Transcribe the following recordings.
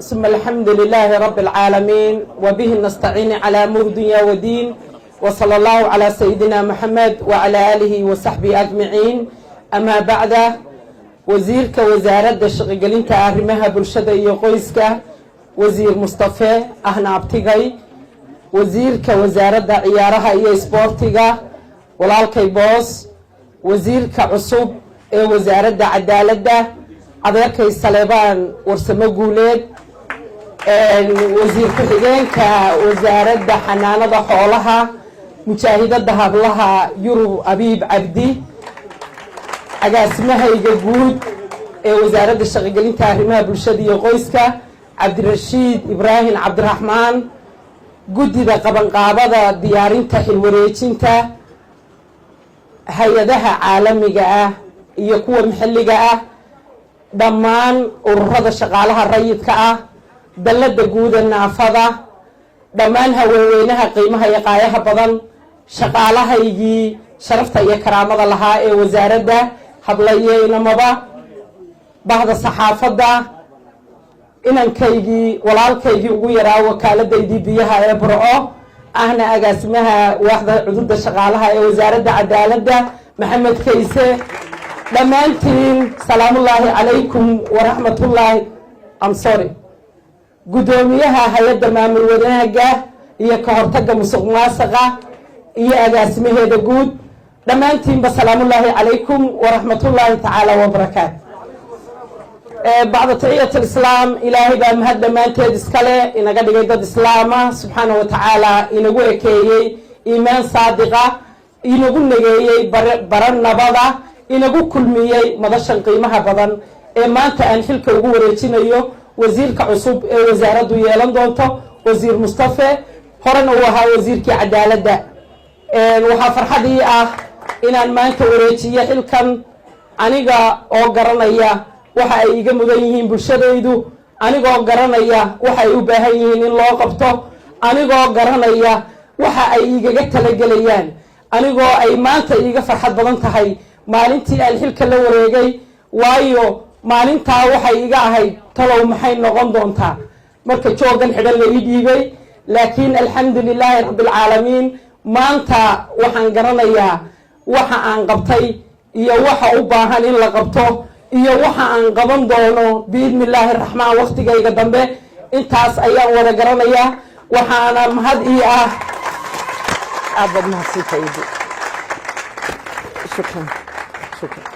ثم الحمد لله رب العالمين، وبه نستعين على أمور الدنيا ودين، وصلى الله على سيدنا محمد وعلى آله وصحبه أجمعين. أما بعد، wasiirka wasaaradda shaqogelinta, arrimaha bulshada iyo qoyska, Wasiir Mustafe, ahna abtigay, wasiirka wasaaradda ciyaaraha iyo isboortiga, walaalkay Boos, wasiirka cusub ee wasaaradda cadaaladda, adeerkay Saleebaan Warsamo Guuleed, wasiir ku-xigeenka wasaaradda xanaanada xoolaha, mujaahidada hablaha Yurub Abiib Cabdi, agaasimahayga guud ee wasaaradda shaqogelinta, arrimaha bulshada iyo qoyska, Cabdirashiid Ibraahim Cabdiraxmaan, guddida qabanqaabada diyaarinta xilwareejinta, hay-adaha caalamiga ah iyo kuwa maxalliga ah, dhammaan ururada shaqaalaha rayidka ah, dallada guuda naafada, dhammaan haweenweynaha qiimaha iyo qaayaha badan, shaqaalahaygii sharafta iyo karaamada lahaa ee wasaaradda, habla iyo inamaba, bahda saxaafadda, inankaygii, walaalkaygii ugu yaraa wakaaladaydii biyaha ee Burco, ahna agaasimaha waaxda cududa shaqaalaha ee wasaaradda cadaaladda, Maxamed Kayse, dhammaantiin salaamullaahi calaykum waraxmatullaahi. Am sorry, guddoomiyaha hay-adda maamul wanaaga iyo ka hortagga musuq maasaqa iyo agaasimaheeda guud, dhammaantiinba salaamullaahi calaykum waraxmatullaahi tacaala wabarakaatu. Bacda taxiyat alislaam, Ilaahay baa mahad dhammaanteed iskale, inaga dhigay dad islaama, subxaana wa tacaala inagu ekeeyey iimaan saadiqa, inagu nageeyey bara nabada, inagu kulmiyey madashan qiimaha badan ee maanta aan xilka ugu wareejinayo wasiirka cusub ee wasaaraddu yeelan doonto, Wasiir Mustafe, horena uu ahaa wasiirkii cadaaladda. Waxaa farxad ii ah inaan maanta wareejiyo xilkan, aniga oo garanaya waxa ay iga mudan yihiin bulshadaydu, anigoo garanaya waxa ay u baahan yihiin in loo qabto, anigoo garanaya waxa ay igaga talagelayaan, anigoo ay maanta iiga farxad badan tahay maalintii aan xilka la wareegay, waayo maalintaa waxay iga ahayd, talow maxay noqon doontaa marka joogan xidhan la ii dhiibay? Laakiin alxamdu lilaahi rabbilcaalamiin, maanta waxaan garanayaa waxa aan qabtay iyo waxa u baahan in la qabto iyo waxa aan qaban doono, biidni illaahi raxmaan, waktigayga dambe. Intaas ayaan wada garanayaa. Waxaana mahad ii ah, aad baad mahadsantahay, shukran, shukran.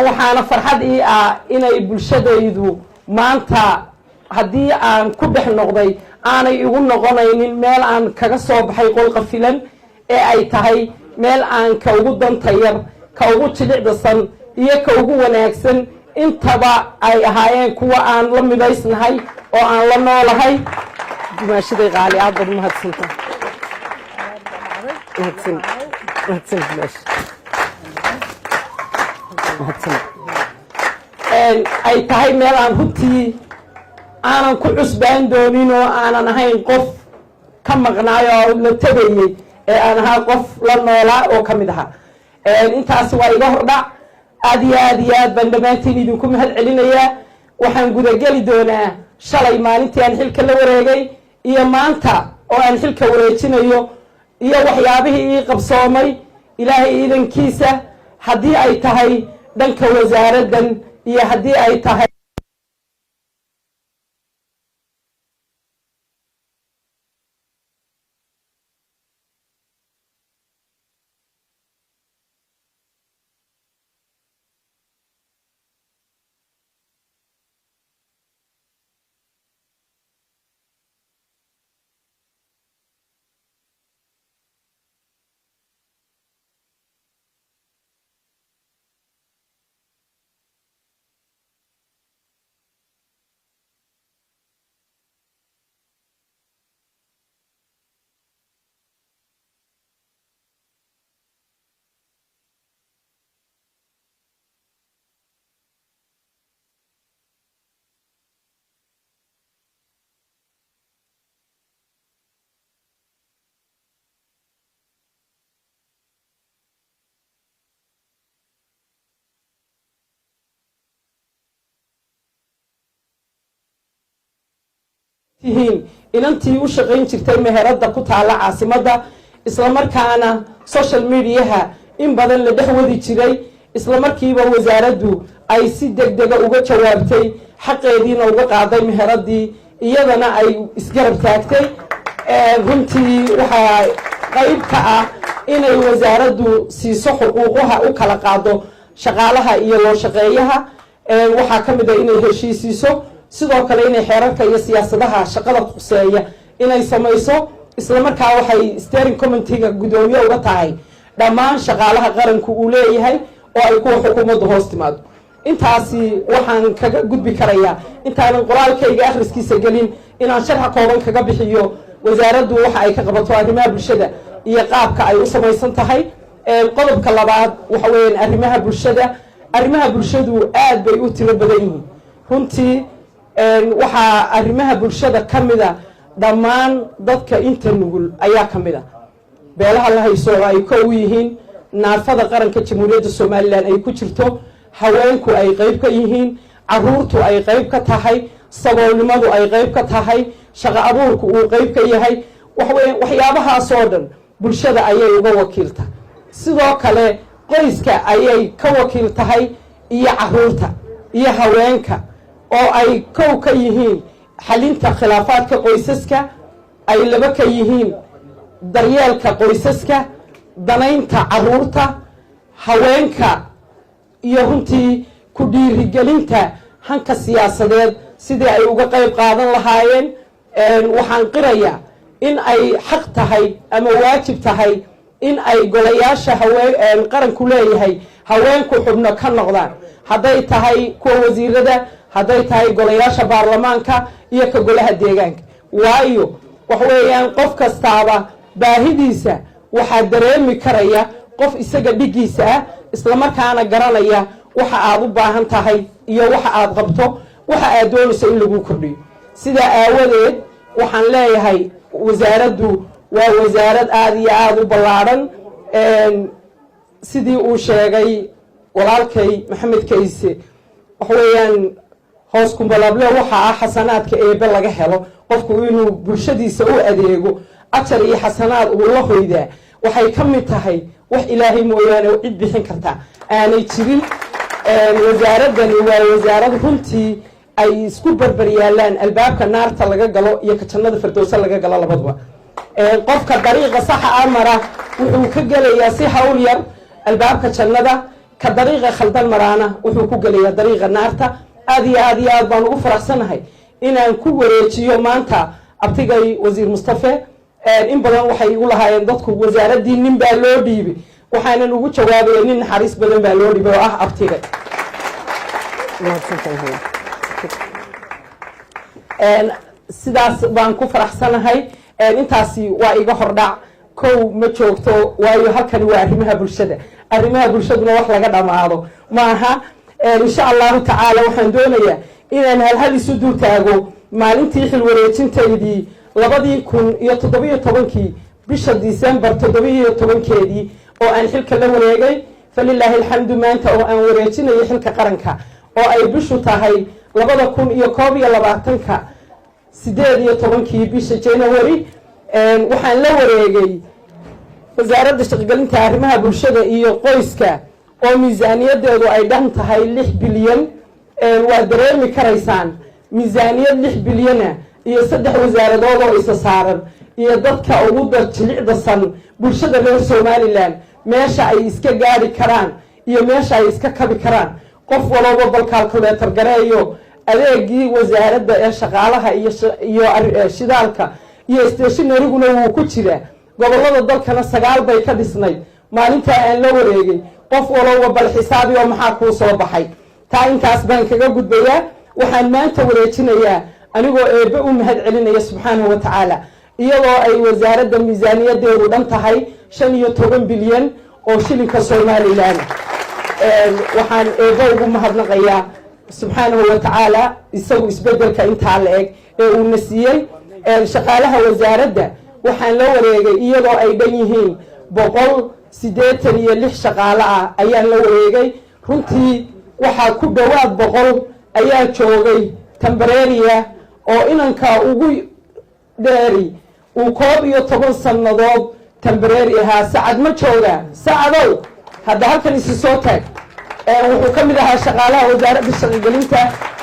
Waxaana farxad ii ah inay bulshadaydu maanta, haddii aan ku dhex noqday, aanay igu noqonaynin meel aan kaga soo baxay qol qafilan, ee ay tahay meel aan ka ugu danta yar, ka ugu jilicdasan iyo ka ugu wanaagsan intaba ay ahaayeen kuwa aan la midaysnahay oo aan la noolahay. Dumaashaday qaali, aad baad umahadsantahay. Mahadsan, mahadsan dumaash, mahadsan. Ay tahay meel aan runtii aanan ku cusbaan doonin oo aanan ahayn qof ka maqnaayo oo la tegayey, ee aan ahaa qof la noolaa oo ka mid ahaa. Intaasi waa iga hordhac. Aad iyo aad iyo aad baan dhammaantiin idinku mahad celinayaa. Waxaan gudageli doonaa shalay maalintii aan xilka la wareegay iyo maanta oo aan xilka wareejinayo iyo waxyaabihii ii qabsoomay, Ilaahay iidankiisa, haddii ay tahay dhanka wasaaraddan iyo haddii ay tahay Tihiin inantii u shaqayn jirtay meheradda ku taalla caasimadda, islamarkaana social mediaha in badan la dhex wadi jiray. Islamarkiiba wasaaraddu ay si deg dega uga jawaabtay, xaqeediina uga qaaday meheraddii, iyadana ay isgarab taagtay. Runtii waxaa qayb ka ah inay wasaaraddu siiso xuquuqaha, u kala qaado shaqaalaha iyo loo shaqeeyaha. Waxaa ka mid ah inay heshiisiiso, sidoo kale inay xeerarka iyo siyaasadaha shaqada khuseeya inay samayso. Islamarkaa waxay steering committeega guddoomiye uga tahay dhammaan shaqaalaha qaranku uu leeyahay oo ay kuwa xukuumaddu hoos timaado. Intaasi waxaan kaga gudbi karayaa, intaanan qoraalkayga akhriskiisa gelin, inaan sharxa kooban kaga bixiyo wasaaraddu waxa ay ka qabato arrimaha bulshada iyo qaabka ay u samaysan tahay. Qodobka labaad waxa weeyaan arrimaha bulshada. Arrimaha bulshadu aad bay u tiro badan yihiin runtii. Waxaa arrimaha bulshada ka mida dhammaan dadka inta nugul ayaa ka mid a, beelaha la hayso oo ay ko u yihiin naafada qaranka Jamhuuriyadda Somaliland ay ku jirto, haweenku ay qeyb ka yihiin, caruurtu ay qeyb ka tahay, saboolnimadu ay qeyb ka tahay, shaqo abuurku uu qeyb ka yahay. Waxaweya waxyaabahaasoo dhan bulshada ayay uga wakiilta. Sidoo kale qoyska ayay ka wakiil tahay iyo caruurta iyo haweenka, oo ay kow ka yihiin xalinta khilaafaadka qoysaska, ay laba ka yihiin daryeelka qoysaska, danaynta caruurta, haweenka iyo runtii ku dhiirigelinta hanka siyaasadeed sidii ay uga qayb qaadan lahaayeen. Waxaan qirayaa in ay xaq tahay ama waajib tahay in ay golayaasha haween qaranku leeyahay haweenku xubno ka noqdaan, hadday tahay kuwa wasiirada, hadday tahay golayaasha baarlamaanka iyo ka golaha deegaanka. Waayo, waxa weeyaan qof kastaaba baahidiisa waxaa dareemi karaya qof isaga dhiggiisa ah, islamarkaana garanaya waxa aad u baahan tahay iyo waxa aad qabto, waxa aad doonayso in lagu kordhiyo. Sidaa aawadeed waxaan leeyahay wasaaraddu waa wasaarad aada iyo aada u ballaadhan. Sidii uu sheegay walaalkay Maxamed Kayse, waxa weeyaan hoos kumbalable waxa ah xasanaadka Eebe laga helo. Qofku inuu bulshadiisa u adeego, ajar iyo xasanaad uu la hoydaa, waxay ka mid tahay wax Ilaahay mooyaane cid bixin kartaa aanay jirin. Wasaaraddani waa wasaarad runtii ay isku barbar yaalaan albaabka naarta laga galo iyo ka jannada Fardowse laga galo labaduba. Qofka dariiqa saxa a mara wuxuu ka gelayaa si hawl yar albaabka jannada, ka dariiqa khaldan maraana wuxuu ku gelayaa dariiqa naarta. Aad iyo aad iyo aad baan ugu faraxsanahay inaan ku wareejiyo maanta abtigay wasiir Mustafe. In badan waxay igu lahaayeen dadku wasaaraddii nin baa loo dhiibay. Waxaanan ugu jawaabaya nin naxariis badan baa loo dhiibay oo ah abtigay. Sidaas baan ku faraxsanahay. Intaasi waa iga hordhac. Kow ma joogto, waayo halkani waa arrimaha bulshada. Arrimaha bulshaduna wax laga dhammaado maaha. Insha Allahu tacaala waxaan doonayaa inaan halhal isu dul taago maalintii xil wareejintaydii, 2017-kii, bisha December 17-keedii, oo aan xilka la wareegay. Falilaahi alxamdu, maanta oo aan wareejinayo xilka qaranka, oo ay bishu tahay 2021-ka 18-kii bisha January, waxaan la wareegay Wasaaradda Shaqogelinta, Arrimaha Bulshada iyo Qoyska oo miisaaniyadeedu ay dhan tahay 6 bilyan. Waa dareemi karaysaan miisaaniyad 6 bilyana iyo saddex wasaaradood oo isa saaran iyo dadka ugu jilicdasan bulshada reer Somaliland meesha ay iska gaari karaan iyo meesha ay iska kabi karaan. Qof walooba bal calculator gareeyo adeegii wasaaradda ee shaqaalaha iyo shidaalka iyo stationaryguna wuu ku jiraa. Gobolada dalkana sagaal bay ka dhisnayd maalintaa aan la wareegay. Qof walowba bal xisaabi oo maxaa kuu soo baxay. Taa intaas baan kaga gudbayaa. Waxaan maanta wareejinayaa anigoo Eebbe u mahad celinaya subxaanahu wa tacaala, iyadoo ay wasaaradda miisaaniyadeedu dhan tahay 15 bilyan oo shilinka Somaliland. Waxaan Eebbe ugu mahadnaqayaa subxaanahu wa tacaala isagu isbedelka intaa la eg ee uuna siiyey. Shaqaalaha wasaaradda waxaan la wareegay iyadoo ay dhan yihiin 186 shaqaale ah ayaan la wareegay. Runtii waxaa ku dhowaad 100 ayaa joogay temporary oo inanka ugu Dheeri uu 11 sannadood temporary ahaa. Sacad ma jooga? Sacadow, hadda halkan isi soo taag. Wuxuu ka mid ahaa shaqaalaha Wasaaradda Shaqogelinta,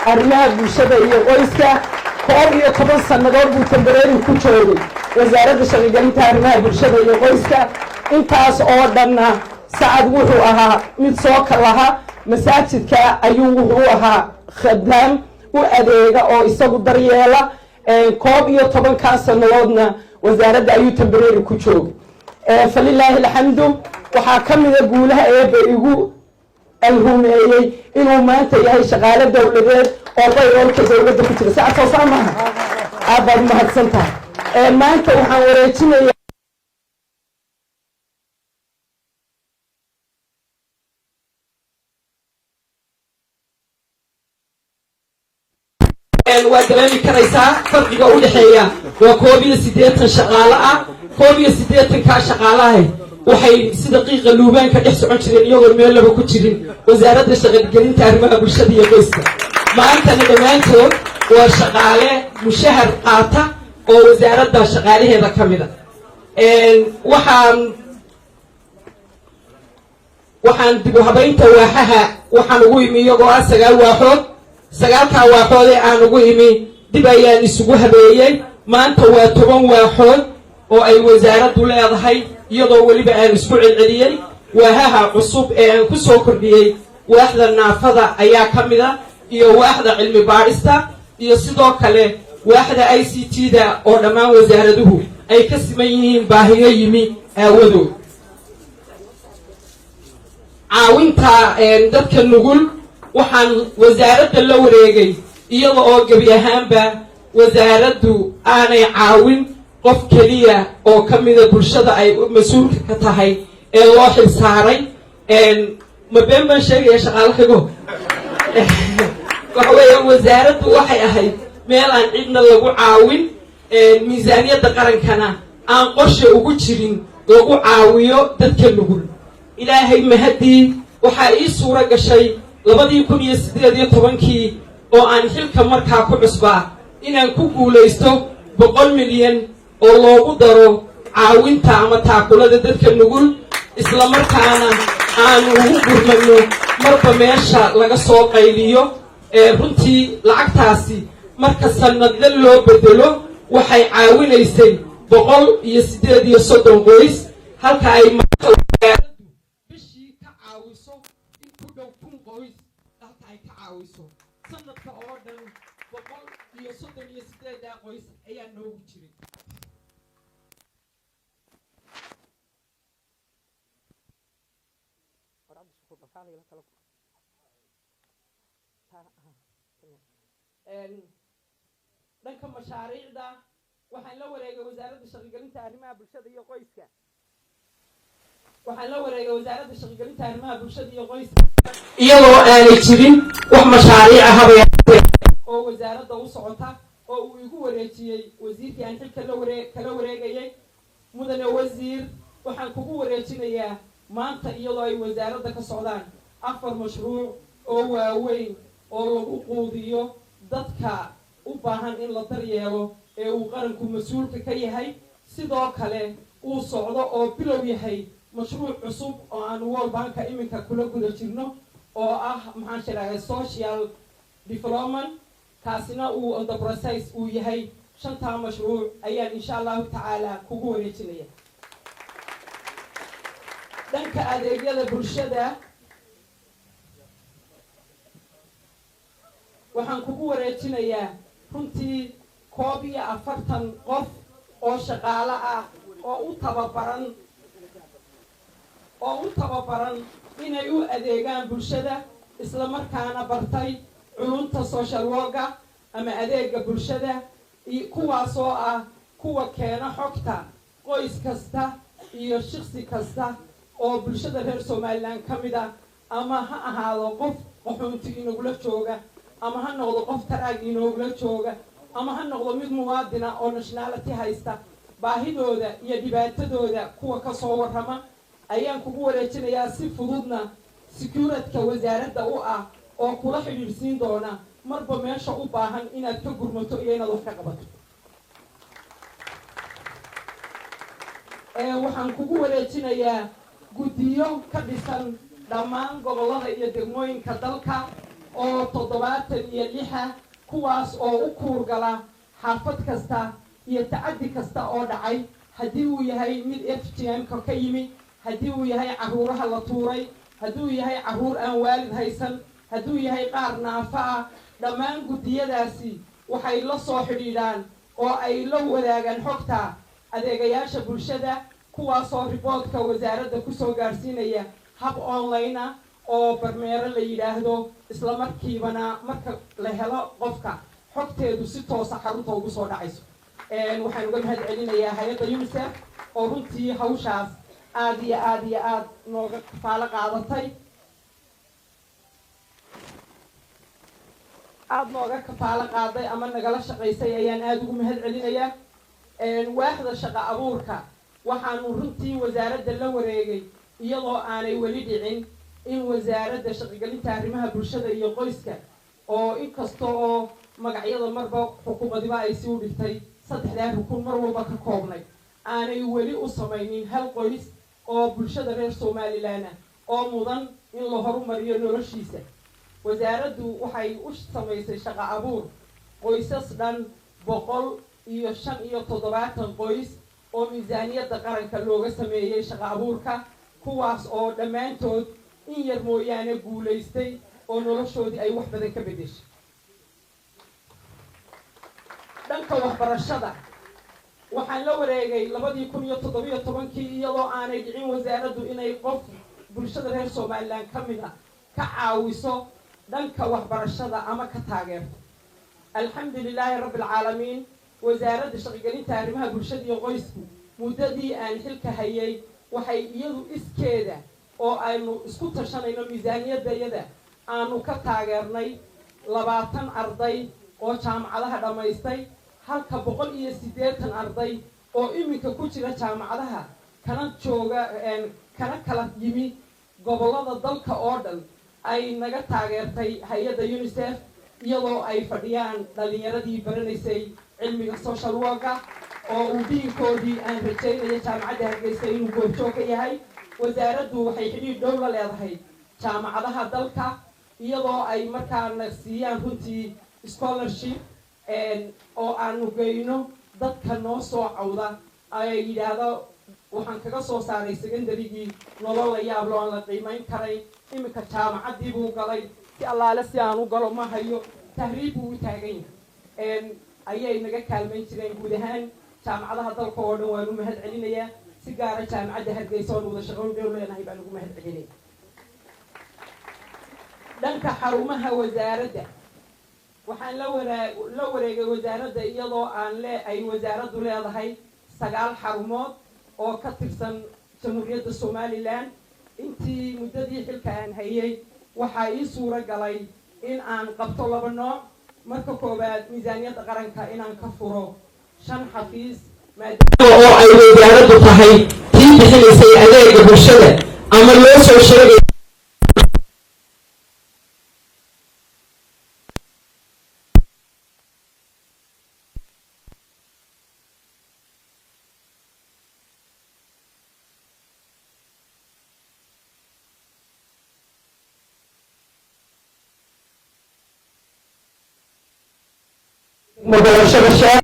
Arrimaha Bulshada iyo Qoyska. 11 sannadood buu temporary ku joogay Wasaaradda Shaqogelinta, Arrimaha Bulshada iyo Qoyska. Intaas oo dhanna Sacad wuxuu ahaa mid soo kalaha masaajidka, ayuu wuxuu ahaa khadaam u adeega oo isagu daryeela. 11-kaa sannadoodna wasaaradda ayuu temporary ku joogay. Falilaahi alxamdu, waxaa ka mida guulaha Eebbe igu alhumeeyey inuu maanta yahay shaqaale dowladeed oo payroll-ka dowladda ku jira. Sacad, soo saa maaha? Aad baad umahadsan tahay. Maanta waxaan wareejinaya waa dareemi karaysaa farqiga u dhexeeya. Waa 81 shaqaale ah. 81-kaa shaqaalaha waxay sida qiiqa luubaanka dhex socon jireen iyagoon meel laba ku jirin Wasaaradda Shaqogelinta, Arrimaha Bulshada iyo Qoyska. Maantana dhammaantood waa shaqaale mushahar qaata oo wasaaradda shaqaalaheeda ka mida. Waxaan dib u habaynta waaxaha waxaan ugu imi iyagoo ah sagaal waaxood. Sagaalkaa waaxood ee aan ugu imi dib ayaan isugu habeeyey. Maanta waa 10 waaxood oo ay wasaaraddu leedahay, iyadoo weliba aan isku celceliyey. Waahaha cusub ee aan ku soo kordhiyey, waaxda naafada ayaa ka mida, iyo waaxda cilmi baadhista, iyo sidoo kale waaxda ICT-da, oo dhammaan wasaaraduhu ay ka siman yihiin baahiyo yimi aawadood. Caawinta dadka nugul, waxaan wasaaradda la wareegay iyada oo gebi ahaanba wasaaraddu aanay caawin qof keliya oo ka mida bulshada ay mas-uulka ka tahay ee loo xil saaray. Ma been baan sheegaya, shaqaalkago? Waxa weeya, wasaaraddu waxay ahayd meel aan cidna lagu caawin, miisaaniyadda qarankana aan qorshe ugu jirin lagu caawiyo dadka nugul. Ilaahay mahadii, waxaa ii suuro gashay 2018-kii oo aan xilka markaa ku cusbaa inaan ku guulaysto 100 milyan oo loogu daro caawinta ama taakulada dadka nugul, isla markaana aanu ugu gurmano marba meesha laga soo qayliyo. Runtii lacagtaasi marka sanadle loo bedelo waxay caawinaysay 138 qoys, halka ay maanta wasaaraddu bishii ka caawiso in ku dhow 1000 qoys, halka ay ka caawiso sanadka oo dhan 138-daa qoys ayaa noogu jiray. Dhanka mashaariicda, waxaan la wareegay Wasaaradda Shaqogelinta, Arrimaha Bulshada iyo Qoyska, waxaan la wareegay Wasaaradda Shaqogelinta, Arrimaha Bulshada iyo Qoyska iyadoo aanay jirin wax mashaariic ahaba oo wasaaradda u socota oo uu igu wareejiyey wasiirkii aan xilka la waree kala wareegayay. Mudane wasiir, waxaan kugu wareejinayaa maanta iyadoo ay wasaaradda ka socdaan afar mashruuc oo waaweyn oo lagu quudiyo dadka u baahan in la daryeelo ee uu qaranku mas-uulka ka yahay. Sidoo kale uu socdo oo bilow yahay mashruuc cusub oo aanu World Bank-a iminka kula guda jirno, oo ah, maxaan sheegay, social development, kaasina uu on the process uu yahay. Shantaa mashruuc ayaan insha Allahu tacaala kugu wareejinaya. Dhanka adeegyada bulshada, waxaan kugu wareejinayaa runtii 41 qof oo shaqaale ah oo u tababaran inay u adeegaan bulshada, isla markaana bartay culunta social work-ga ama adeega bulshada, kuwaasoo ah kuwa keena xogta qoys kasta iyo shiksi kasta oo bulshada reer Somaliland ka mid ah, ama ha ahaado qof qaxoonti inagula jooga, ama ha noqdo qof taraag inoogula jooga, ama ha noqdo mid muwaadina oo nationality haysta. Baahidooda iyo dhibaatadooda kuwa ka soo warrama ayaan kugu wareejinayaa, si fududna security-ka wasaaradda u ah oo kula xidhiidhsiin doona marba meesha u baahan inaad ka gurmato iyo inaad wax ka qabato. Waxaan kugu wareejinayaa guddiyo ka dhisan dhammaan gobollada iyo degmooyinka dalka oo 76-a, kuwaas oo u kuurgala xaafad kasta iyo tacaddi kasta oo dhacay, haddii uu yahay mid FGM-ka ka yimi, haddii uu yahay carruuraha la tuuray, hadduu yahay carruur aan waalid haysan, hadduu yahay qaar naafa ah. Dhammaan guddiyadaasi waxay la soo xidhiidhaan oo ay la wadaagaan xogta adeegayaasha bulshada, kuwaasoo report-ka wasaaradda kusoo gaadhsiinaya hab online ah oo barmeero la yidhaahdo, isla markiibana marka la helo qofka xogteedu si toosa xarunta ugu soo dhacayso. Waxaan uga mahad celinayaa hay-adda UNICEF oo runtii hawshaas aada iyo aada iyo aada nooga kafaalo qaadatay, aada nooga kafaalo qaaday ama nagala shaqaysay ayaan aada ugu mahad celinayaa. Waaxda shaqo abuurka, waxaanu runtii wasaaradda la wareegay iyadoo aanay weli dhicin in Wasaaradda Shaqogelinta, Arrimaha Bulshada iyo Qoyska, oo inkasta oo magacyada marba xukuumadiba ay si u dhigtay, saddexdaa rukun mar walba ka koobnay, aanay weli u samaynin hal qoys oo bulshada reer Somaliland ah oo mudan in la horumariyo noloshiisa. Wasaaraddu waxay u samaysay shaqo abuur qoysas dhan 175 qoys oo miisaaniyadda qaranka looga sameeyey shaqo abuurka, kuwaas oo dhammaantood in yar mooyaane guulaystay oo noloshoodii ay wax badan ka beddeshay. Dhanka waxbarashada, waxaan la wareegay 2017-kii iyadoo aanay dhicin wasaaraddu inay qof bulshada reer Somaliland ka mid a ka caawiso dhanka waxbarashada ama ka taageerto. Alxamdu lilaahi rabbi alcaalamiin, Wasaaradda Shaqogelinta, Arrimaha Bulshada iyo Qoysku muddadii aan xilka hayay waxay iyadu iskeeda oo aynu isku tashanayno miisaaniyadayada aanu ka taageernay 20 arday oo jaamacadaha dhammaystay, halka 180 arday oo iminka ku jira jaamacadaha kana jooga kana kala yimi gobollada dalka oo dhan ay naga taageertay hay-adda UNICEF, iyadoo ay fadhiyaan dhallinyaradii baranaysay cilmiga social work-a oo uu dean-koodii aan rajaynayo Jaamacadda Hargeysa inuu goobjoog ka yahay. Wasaaraddu waxay xidhiidh dhow la leedahay jaamacadaha dalka, iyadoo ay markaana siiyaan runtii scholarship oo aanu geyno dadka noo soo cawda ay yidhaahdo waxaan kaga soo saaray secondary-gii nolol la yaablo aan la qiimayn karayn, iminka jaamacaddii buu galay, si allaale si aan u galo ma hayo, tahriib buu u taagan yahay, ayay naga kaalmayn jireen. Guud ahaan jaamacadaha dalka oo dhan waan u mahad celinayaa, si gaara Jaamacadda Hargeysa oon wada shaqo dhow leenahay baan ugu mahad celinaya. Dhanka xarumaha wasaaradda, waxaan la wareegay wasaaradda iyadoo aan le ay wasaaraddu leedahay sagaal xarumood oo ka tirsan Jamhuuriyadda Somaliland. Intii muddadii xilka aan hayay waxaa ii suuro galay in aan qabto laba nooc. Marka koowaad, miisaaniyadda qaranka inaan ka furo shan xafiis, maadaama oo ay wasaaraddu tahay tii bixinaysay adeega bulshada ama loo soo sheegay. Gobolshada.